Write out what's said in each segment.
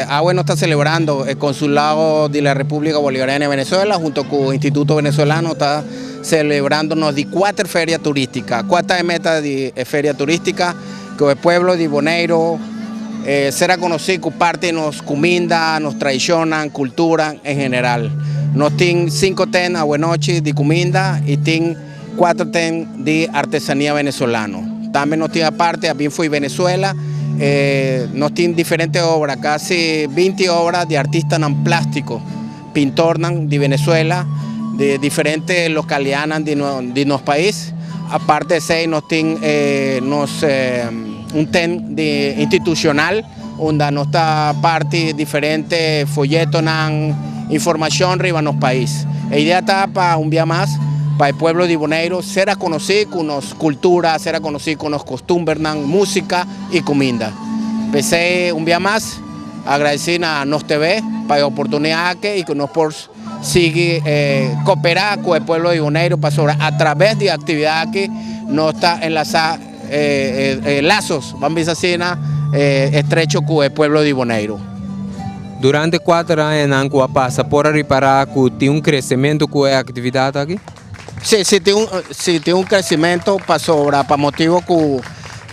Awe nos ta celebrando e Consulado di la República Bolivariana de Venezuela hunto cu Instituto Venezolano ta celebrando nos di cuater feria turística. Cua ta e meta di e feria turística? Cu e pueblo di Boneiro sera conoci cu parti di nos cuminda, nos tradicionnan, cultura en general. Nos tin cinco tent awe nochi di cuminda y tin cuatro tent di artesania venezolano. Tambe nos tin aparte a bin fo'i Venezuela, nos tin diferente obra, casi 20 obra di artistanan plastico, pintornan di Venezuela, di diferente localidadnan di nos pais. Aparte esey nos tin nos un tent di institucional unda nos ta parti diferente foyetonan, informacion riba nos pais. E idea ta pa un bia mas pa e pueblo di Boneiru ser a conoci cu nos cultura, ser a conoci cu nos costumbernan, musica y cuminda. P'esey un bia mas agradeci na Nos TV pa e oportunidad aki y cu nos por sigui coopera cu e pueblo di Boneiru pasobra a traves di e actividad aki nos ta enlaza lazos, ban bisa asina, estrecho cu e pueblo di Boneiru. Durante cuater añanan cu a pasa por a ripara cu tin un crecemento cu e actividad aki? Si, si tin un, si tin un crecimento pasobra pa motibo cu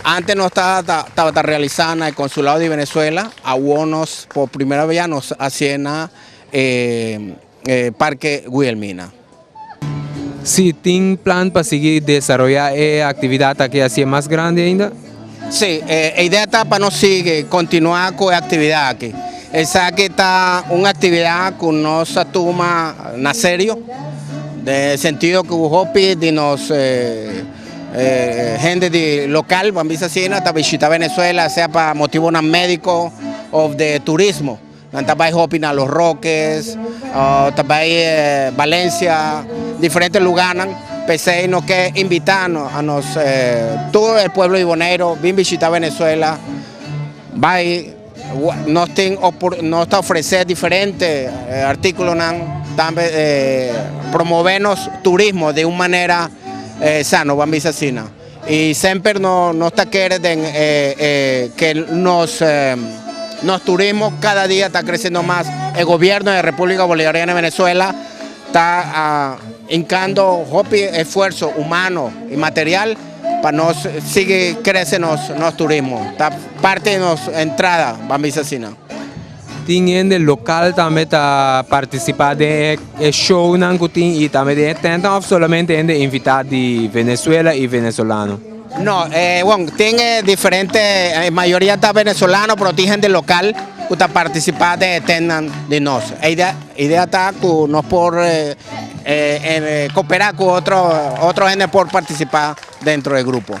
antes nos tabata realisa na e Consulado di Venezuela, awor nos por primera bes ya nos hacié na e Parke Guillermina. Si tin plan pa sigui desaroya e actividad aki hacié mas grandi ainda? Si, e idea ta pa nos sigui continua cu e actividad aki. Esaki ta un actividad cu nos a tuma na serio, den e sentido cu hopi di nos hende di local, ban bisa asina, ta bishita Venezuela sea pa motibonan medico of de turismo. Nan ta bai hopi na Los Roques, ta bai Valencia, diferente lugarnan. P'esei nos ke invita a nos tur e pueblo di Boneiru bin bishita Venezuela. Bai nos tin nos ta ofrece diferente articulonan, tambe promove nos turismo di un manera sano, ban bisa asina. Y semper nos ta kere den ke nos nos turismo cada dia ta creciendo mas. E gobierno de República Bolivariana de Venezuela ta hincando hopi esfuerzo humano y material pa nos sigui crece nos nos turismo. Ta parte di nos entrada, ban bisa asina. Tin hende local tambe ta participa den e shownan cu tin y tambe den e tentnan of solamente hende invita di Venezuela y venezolano? No, bon, tin diferente, e mayoria ta venezolano pero tin hende local cu ta participa den e tentnan di nos. E idea ta cu nos por coopera cu otro, otro hende por participa dentro e grupo.